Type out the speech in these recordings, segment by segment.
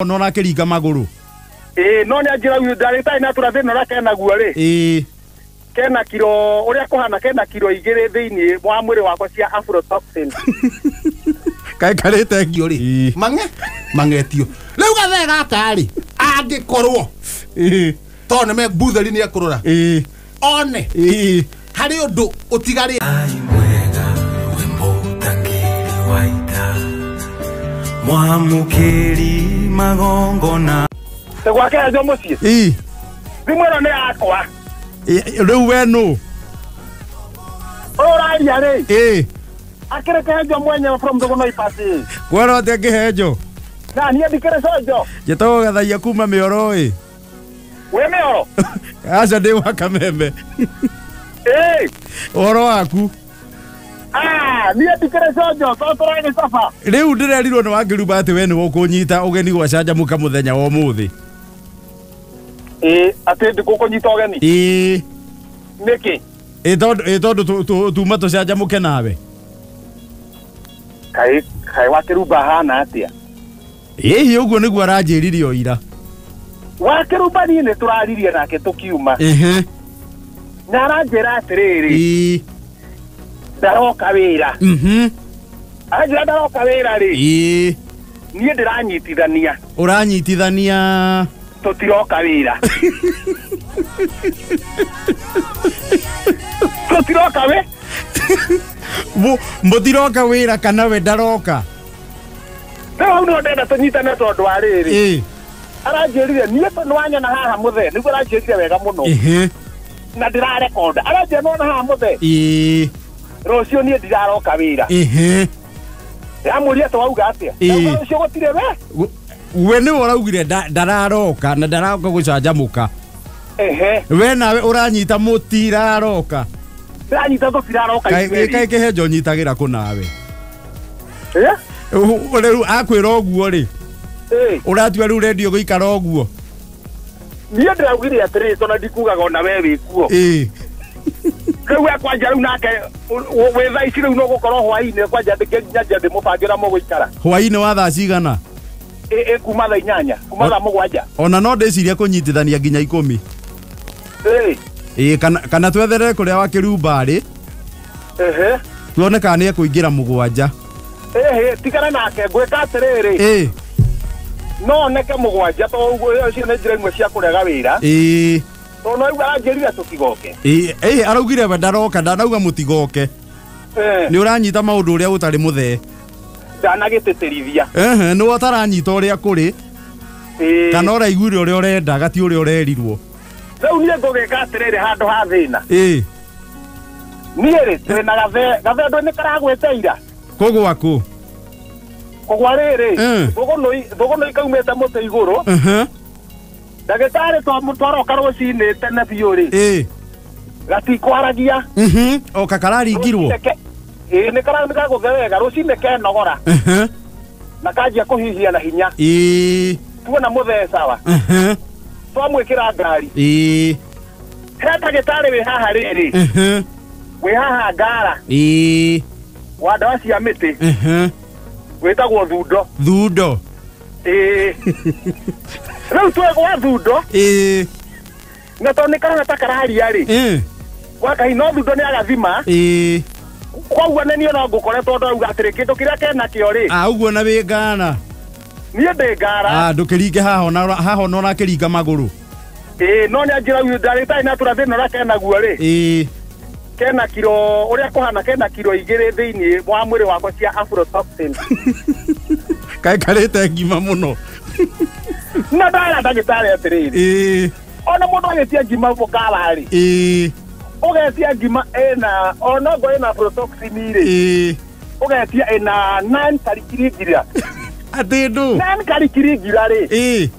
Ona ũrakĩringa magũrũ. Ĩĩ, no nĩ anjĩra ndagĩtarĩ nĩ atũra thĩna ũrĩa kenaguo rĩ. Ĩĩ. Kena kiro ũrĩa kũhana, kena kiro 2 thĩinĩ wa mwĩrĩ wakwa cia aflatoxin. Kaĩ karĩte ngio rĩ. Ĩĩ. Mange mangetio rĩu gathee gaka rĩ, angĩkorwo Ĩĩ. tondũ nĩ mebutheri nĩ ekũrora Ĩĩ. one Ĩĩ. harĩ ũndũ ũtigarĩ. Ai mwega wimbo utakiri waita mwamukiri magongona. Gwake ajo mũciĩ. Ĩĩ. Thimũ ĩno nĩ yakwa. Rĩu we nũ? Ũyũ ũraria rĩ. Ĩĩ. Akĩrĩ kĩhenjo mwenyewe from Thũgũnoi Pasi. Kwero atĩa kĩhenjo? Na niĩ ndikĩrĩ conjo. Njĩtagwo Gathaia kuma Mĩoro ĩ. Wĩ Mĩoro? Aca, ndĩ wa Kameme. Ĩĩ. Ũhoro waku? Ah, niĩ ndikĩrĩ conjo tondũ tũragĩcaba. Rĩu ndĩrerirwo nĩ Wangĩrumba atĩ we nĩwe ũkũnyita ũgeni gwa Canjamũka mũthenya wa ũmũthĩ. Ĩĩ, atĩ ndĩgũkũnyita ũgeni? Ĩĩ. Nĩkĩ? Ĩ tondũ tuma tũcanjamũke nawe. Kaĩ kaĩ Wakĩrumba ahana atĩa? Ĩhi, ũguo nĩguo aranjĩrire o ira. Wakĩrumba niĩ nĩ tũraririe nake tũkiuma. Ehe. Na aranjĩra atĩrĩrĩ. Ĩĩ. Ndaroka wĩra. Mhm. Aranjĩra ndaroka wĩra rĩ. Ĩĩ. Niĩ ndĩranyitithania. Ũranyitithania. Tũtiroka wĩra. Tũtiroka wĩ? Mũtiroka wĩra kana we ndaroka? Rĩu hau nĩho ndĩrenda tũnyitane tondũ wa rĩrĩ. Ĩĩ. Aranjĩrire niĩ tondũ wanyona haha mũthee, nĩguo aranjĩrire wega mũno. Ehe. Na ndĩrarekonda. Aranjĩra nĩwona haha mũthee? Ĩĩ. Rũciũ niĩ ndiraroka wĩra. Ehe. Ndĩramũria twauga atĩa? Ĩĩ. Ndauga rũciũ gũtirĩ we? We nĩwe ũraugire ndararoka na ndararoka gũcanjamũka. Ehe. We nawe ũranyita mũtiraroka. Ndĩranyita tũtiraroka ithuerĩ. Kaĩ kĩhenjo ũnyitagĩra kũ nawe? Ĩ? Rĩu akwĩra ũguo rĩ. Ĩ. Ũratua rĩu rendio gũikara ũguo. Niĩ ndĩraugire atĩrĩrĩ tondũ ndikugaga ona we wĩ kuo. Ĩ. Rĩu we kwanja rĩu nake wĩ thaa ici rĩu no gũkorwo hwaĩ-inĩ kwanja nyanjia ndĩmũbangĩra mũgũikara. Hwaĩ-inĩ wa thaa cigana? Ĩ kuma thaa 8, kuma thaa 7. Ona no ndĩcirie kũnyitithania nginya 10. Ĩ. Ĩ, kana twetherere kũrĩa Wakĩrumba rĩ. Ehe. Tuone kana nĩ ekũingĩra 7. Ĩhĩ, tigana nake ngwĩka atĩrĩrĩ. Ĩ. No oneke 7 tondũ ũguo icio nĩ njĩra imwe cia kũrega wĩra. Ĩ. Tondũ no aigua aranjĩrire tũtigoke. Ĩ, ĩ, araugire we ndaroka, ndanauga mũtigoke. Nĩ ũranyita maũndũ ũrĩa ũtarĩ mũthee. Ndanagĩtĩtĩrithia. Ehe, nĩwe ũtaranyita ũrĩa kũrĩ. Ĩ. Kana ũraiguire ũrĩa ũrenda, gati ũrĩa ũrerirwo. Rĩu niĩ ngũgĩka atĩrĩrĩ handũ ha thĩna. Ĩ. Niĩ rĩ, twĩna gathee, gathee ndũĩ nĩ karagwĩte ira? Kũgwa kũ? Kũgwa rĩrĩ, thũgũnũi kaumĩte mũtĩ igũrũ. Ehe. Ndagĩtarĩ twaroka rũcinĩ tene biũ rĩ. Ĩ. Gatikwaragia. Mhm. O kakararingirwo. Ĩ, nĩ kagũthe wega, rũcinĩ kenogora. Ehe. Na kanjia kũhihia na hinya. Ĩ. Tuona mũthee sawa. Ehe. Twamwĩkĩra ngari. Ĩ. He ndagĩtarĩ wĩ haha rĩrĩ. Ehe. Wĩ haha Ngara. Ĩ. Wa ndawa cia mĩtĩ. Ehe. Wĩtagwo Thundo. Thundo. Ĩ. Rĩu twĩ gwa Thundo. Ĩ. Na tondũ nĩ karona ta kararia rĩ. Ĩ. Gwa kahi no Thundo nĩ agathima. Ĩ. Koguo nĩ niĩ no ngũkore tondũ auga atĩrĩ kĩndũ kĩrĩa kenakĩo rĩ. Ah, ũguo na wĩ Ngara. Niĩ ndĩ Ngara. Ah, ndũkĩringe haha ona haha ona ũrakĩringa magũrũ. Ĩ, no nĩ anjĩra ndagĩtarĩ nĩ atũra thĩna ũrĩa kenaguo rĩ. Ĩ. Kena kiro ũrĩa kũhana, kena kiro 2 thĩinĩ wa mwĩrĩ wakwa cia aflatoxin. Kaĩ karĩte ngima mũno. Na ndara ndagĩtarĩ atĩrĩrĩ. Ĩ. Ona mũndũ agĩtia ngima mũkawa rĩ. Ĩ. Ũgetia ngima ĩna ona ngo ĩna aflatoxin rĩ. Ĩ. Ũgetia ĩna 9 karikirigira. Atĩ ndũ? 9 karikirigira rĩ. Ĩ.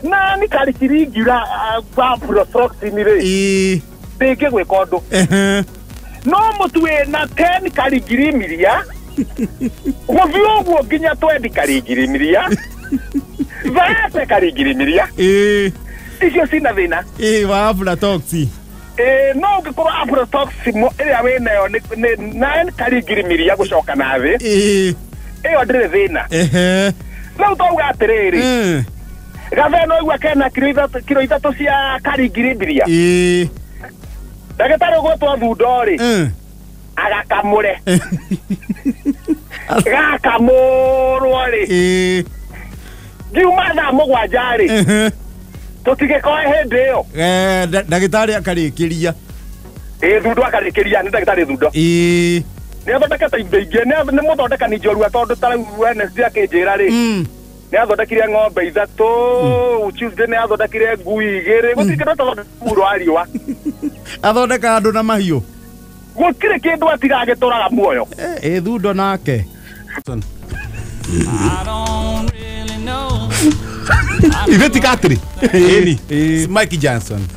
9 karikirigira aflatoxin rĩ. Ĩ. Ndĩngĩgwĩka ũndũ. Ehe. No mũtu wĩna 10 karigirimiria. Gũthiĩ ũguo nginya 20 karigirimiria. 30 karigirimiria. Ĩ. Icio cina thĩna. Ĩ, wa aflatoxin. Ĩ, no ũngĩkorwo aflatoxin ĩrĩa wĩnayo nĩ 9 karigirimiria gũcoka na thĩ. Ĩ. Ĩyo ndĩrĩ thĩna. Ehe. Rĩu twauga atĩrĩrĩ gathe no igua kena kiro 3 cia karigiribiria. Ndagĩtarĩ ũgwĩtwo thundo rĩ agakamũre gakamũrwo rĩ ngiuma thaa 7 rĩ tũtigĩkoe hĩndĩ ĩyo. Ndagĩtarĩ akarĩkĩria. Thundo akarĩkĩria nĩ ndagĩtarĩ thundo. Nĩ athondekete indo ingĩ nĩ mũthondekani njorua tondũ ta rĩu Wednesday akĩnjĩra rĩ nĩ athondekire ng'ombe 3 Tuesday nĩ athondekire ngui 2 gũtirĩ kĩndũ atathondeka mũro wa riũa. Athondeka andũ na mahiũ. Gũtirĩ kĩndũ atigagĩtũraga muoyo. Thundo nake. I don't really know. Ithe ti katiri. Ĩni. Mike Johnson.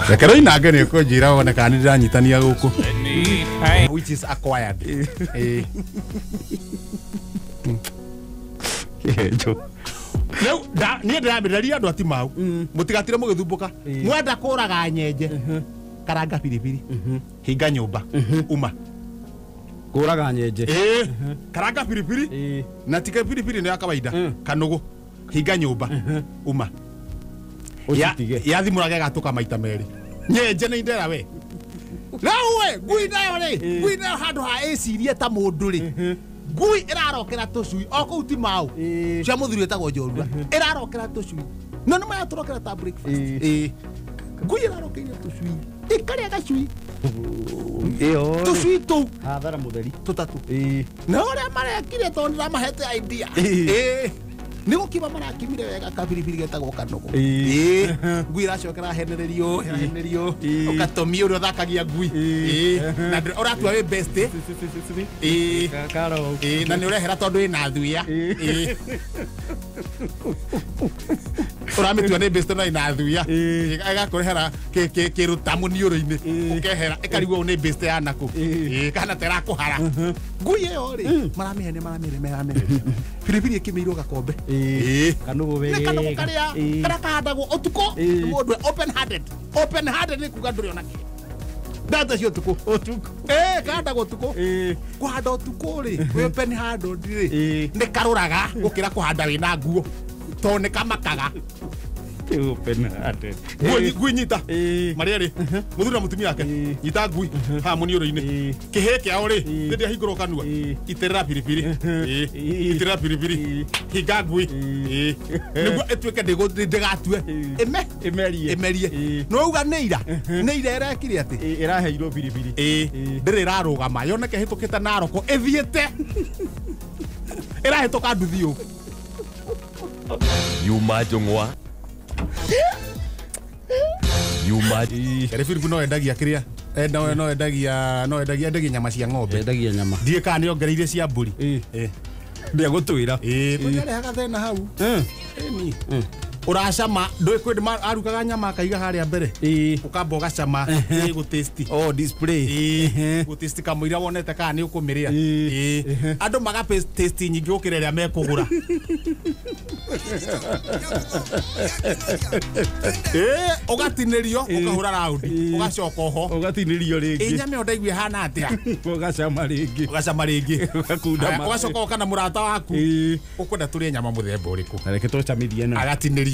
Reke rĩu inange nĩ ũkũnjĩra wone kana nĩ ndĩranyitania gũkũ. Which is acquired. Rĩu niĩ ndĩramĩrĩria andũ ati mau mũtigatire mũgĩthumbũka mwenda kũraga nyenje karanga biribiri hinga nyũmba uma kũraga nyenje karanga biribiri na tika biribiri nĩ ya kawaida kanũgũ hinga nyũmba uma yathimũrage gatũka maita merĩ nyenje nĩ ndera we rĩu we ngui nayo rĩ ngui nayo handũ ha ĩcirie ta mũndũ rĩ ngui ĩrarokera tũcui o kũu ti mau cia mũthuri wĩtagwo njorua ĩrarokera tũcui no nĩ maratũrokera ta breakfast ngui ĩrarokeire tũcui ĩkarĩa gacui tũcui tũu hathara mũtheri tũtatũ na ũrĩa marekire tondũ nĩramahete idea nĩ gũkima marakimire wega kabiribiri getagwo kanũgũ ngui ĩracoka ĩrahenererio ĩrahenererio ũgatomia ũrĩa ũthakagia ngui na ũratua wĩ best na nĩ ũrehera tondũ ĩna thuya ũramĩtua nĩ best no ĩna thuya ĩgakũrehera kĩrũta mũniũrũ-inĩ ũkehera ĩkarigwo ũũ nĩ best ya nakũ kana ta ĩrakũhara ngui ĩyo rĩ maramĩhenia maramĩhenia maramĩhenia biribiri ĩkĩmĩirwo gakombe kanũgũ wega nĩ kanũgũ karĩa karĩa kahandagwo ũtukũ nĩ mũndũ open handed open handed nĩ kuga ndũrĩ ona kĩ ndata cio ũtukũ kahandagwo ũtukũ kũhanda ũtukũ rĩ wĩ open handed rĩ nĩ karũraga gũkĩra kũhanda wĩna nguo tondũ nĩ kamakaga open handed ngui nyita marĩa rĩ mũthuri na mũtumia wake nyita ngui haha mũniũrũ-inĩ kĩhĩ kĩao rĩ rĩrĩa hingũrwo kanua itĩrĩra biribiri itĩrĩra biribiri hinga ngui nĩguo ĩtuĩke ndĩgatue ĩmerie nĩwauga nĩ ira nĩ ira ĩrekire atĩ ĩraheirwo biribiri ndĩrĩ ĩrarũgama yoneke ĩhĩtũkĩte Naroko ĩthiĩte ĩrahĩtũka nduthi ũũ Yuma Jongwa Yuma Kere no endagia kĩrĩa no endagia no endagia endagia nyama cia ng'ombe endagia nyama ndiĩ kana nĩ ongereire cia mbũri ndĩagũtwĩra kũrehaga thĩna hau ĩni ũracama ndũĩ kwĩ arugaga nyama akaiga harĩa mbere ũkamba ũgacama gũ taste oh display gũ taste kamũira wonete kana nĩ ũkũmĩrĩa andũ maga taste nyingĩ gũkĩra ĩrĩa mekũgũra ũgatinĩrio ũkahũra raundi ũgacoka oho ũgatinĩrio rĩngĩ nyama ĩyo ndaigua ĩhana atĩa ũgacama rĩngĩ ũgacama rĩngĩ ũgakunda ũgacoka ũka na mũrata waku ũkwenda tũrĩe nyama mũthemba ũrĩkũ na reke tũcamithie ĩno agatinĩrio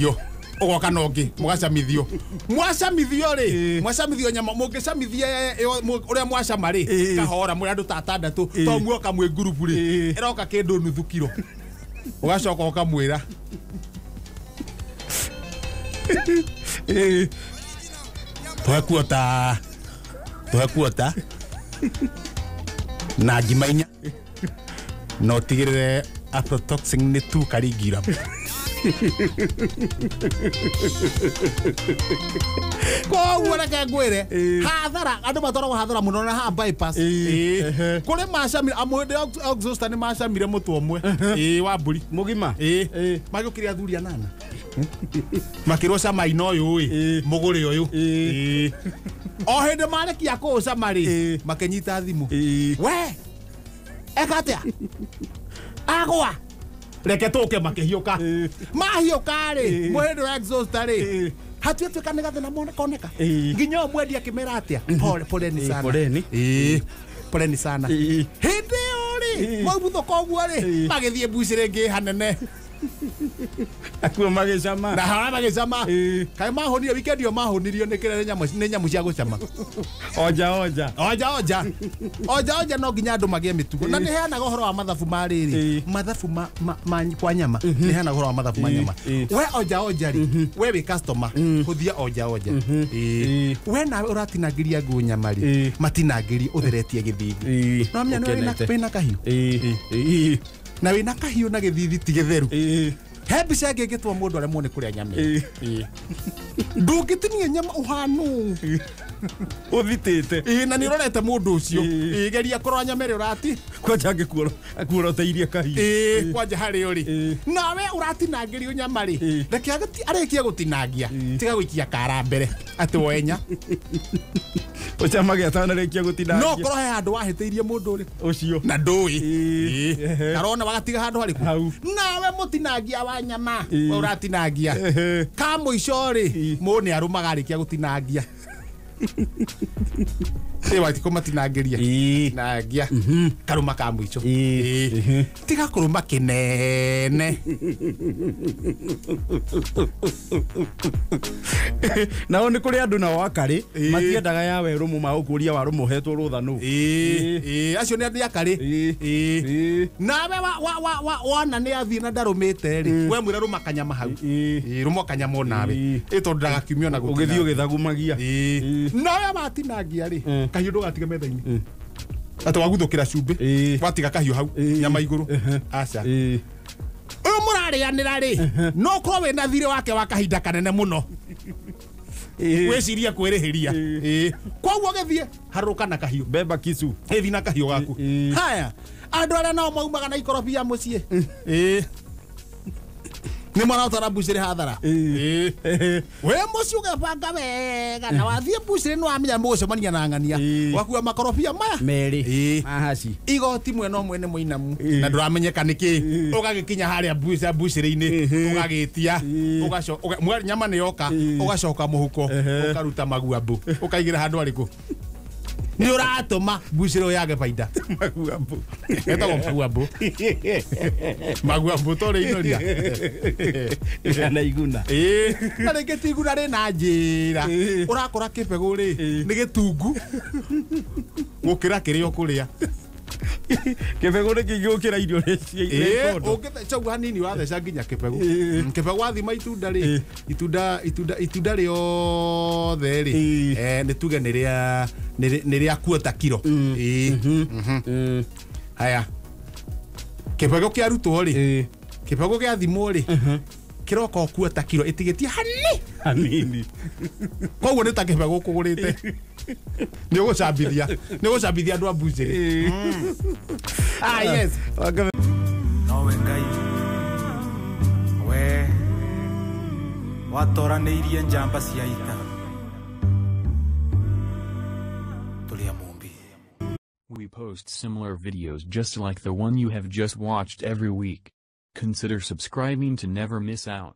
ũgoka na ũngĩ mũgacamithio mwacamithio rĩ mwacamithio nyama mũngĩcamithia ũrĩa mwacama rĩ kahora mũrĩ andũ ta atandatũ to muoka mwĩ ngurubu rĩ ĩroka kĩndũ nuthu kiro ũgacoka ũkamwĩra tũhe kuota na ngima 4 na ũtigĩrĩre aflatoxin nĩ 2 karigira koguo reke ngwĩre hathara andũ matwaragwo hathara mũno na haha bypass kũrĩ macamire amwe exhauster nĩ macamire mũtwe ũmwe wa mbũri mũgima magĩũkire athuri anana makĩrwo cama-inĩ ũyũ ĩ mũgũre ũyũ o hĩndĩ marĩkia kũũcama rĩ makĩnyita thimũ we eka atĩa agwa reke tũke makĩhiũka mahiũka rĩ mũhĩndĩ wa exhauster rĩ hatuĩtuĩka nĩ gathĩna koneka nginya ũyũ mwendia akĩmera atĩa pole poleni sana poleni sana hĩndĩ ĩyo rĩ rĩ maubuthũka ũguo rĩ magĩthiĩ mbucĩrĩ ĩngĩ hanene akuo magĩcama na hara magĩcama kaĩ mahũnire weekend ĩyo mahũnirio nĩ kĩrĩa nĩ nyamũ cia gũcama oja oja oja oja oja oja no nginya andũ magĩe mĩtugo na nĩ heanaga ũhoro wa mathabu ma rĩrĩ mathabu ma kwa nyama nĩ heanaga ũhoro wa mathabu ma nyama we oja oja rĩ we wĩ customer hũthia oja oja we nawe ũratinangĩria ngũ nyama rĩ matinangĩrie ũtheretie gĩthithi no menya nĩ wĩna kahiũ na wĩna kahiũ na gĩthithi ti gĩtheru he mbica ĩngĩ ĩngĩtũma mũndũ aremwo nĩ kũrĩa nyama ndũngĩtinia nyama ũhana ũũ ũthitĩte na nĩ ũrorete mũndũ ũcio geria kũrora nyama ĩrĩa ũrati kwanja angĩkuoroteirie kahiũ kwanja harĩa ũrĩ nawe ũratinangĩrio nyama rĩ reke arĩkie gũtinangia tiga gũikia kara mbere atĩ woe nya ũcamage atanarĩkia gũtinangia no korwo he handũ wahĩtĩirie mũndũ ũrĩkũ ũcio na ndũĩ karona wagatiga handũ harĩkũ nawe mũtinangia wa nyama we ũratinangia ka mũico rĩ mũndũ nĩ arũmaga arĩkia gũtinangia ĩ watikũ matinangĩria nangia karũma ka mũico tiga kũrũma kĩnene nao nĩ kũrĩ andũ nao akarĩ matiendaga ya werũmũ magũkũria warũma ũhetwo rũtha nũ acio nĩ andũ akarĩ nawe wona nĩ athiĩ na ndarũmĩte rĩ we mwĩre rũma kanyama hau rũma kanyama onawe ĩ tondũ ndagakiumio na gũtinangia ũgĩthiĩ ũgĩthagumagia nawe watinangia rĩ kahiũ ndũgatige metha-inĩ atĩ waguthũkĩra cumbĩ watiga kahiũ hau nyama igũrũ aca ũyũ mũrarĩanĩra rĩ no ũkorwo wĩna thirĩ wake wa kahinda kanene mũno wĩcirie kwĩrĩhĩria koguo gĩthiĩ harũrũka na kahiũ beba kisu ĩthiĩ na kahiũ gaku haya andũ arĩa nao maumaga na ikorobia mũciĩ nĩ mwarahotara mbucĩrĩ hathara we mũciĩ ũgebanga wega na wathiĩ mbucĩrĩ nĩ wamenya mũgũcemania na ng'ania wakua makorobia maya merĩ mahaci igoti mwena ũmwe nĩ mũinamu na ndũramenyeka nĩkĩ ũgagĩkinya harĩa mbucĩrĩ-inĩ ũgagĩtia nyama nĩ yoka ũgacoka mũhuko ũkaruta maguambu ũkaigĩra handũ harĩkũ nĩ ũratũma mbucĩrĩ ũyũ yage baida maguambu etagwo maguambu maguambu to rĩ inoria na iguna na rĩngĩ ti iguna rĩna njĩra ũrakora kĩbegũ rĩ nĩ gĩtungu gũkĩra kĩrĩa ũkũrĩa kĩbegũ nĩ kĩingĩ gũkĩra irio rĩ ũngĩtheca ũguo hanini watheca nginya kĩbegũ kĩbegũ wathima itunda rĩ itunda rĩothe rĩ nĩ tuge nĩ rĩa kuota kiro haya kĩbegũ kĩarutwo rĩ kĩbegũ gĩathimwo rĩ kĩroka kuota kiro ĩtigĩtie hanini koguo nĩ ta kĩbegũ ũkũgũrĩte nĩ ũgũcambithia andũ a mbucĩrĩ yes nowe Ngai we watoranĩirie njamba cia ita tũrĩ a Mũmbi. We post similar videos just like the one you have just watched every week. Consider subscribing to never miss out.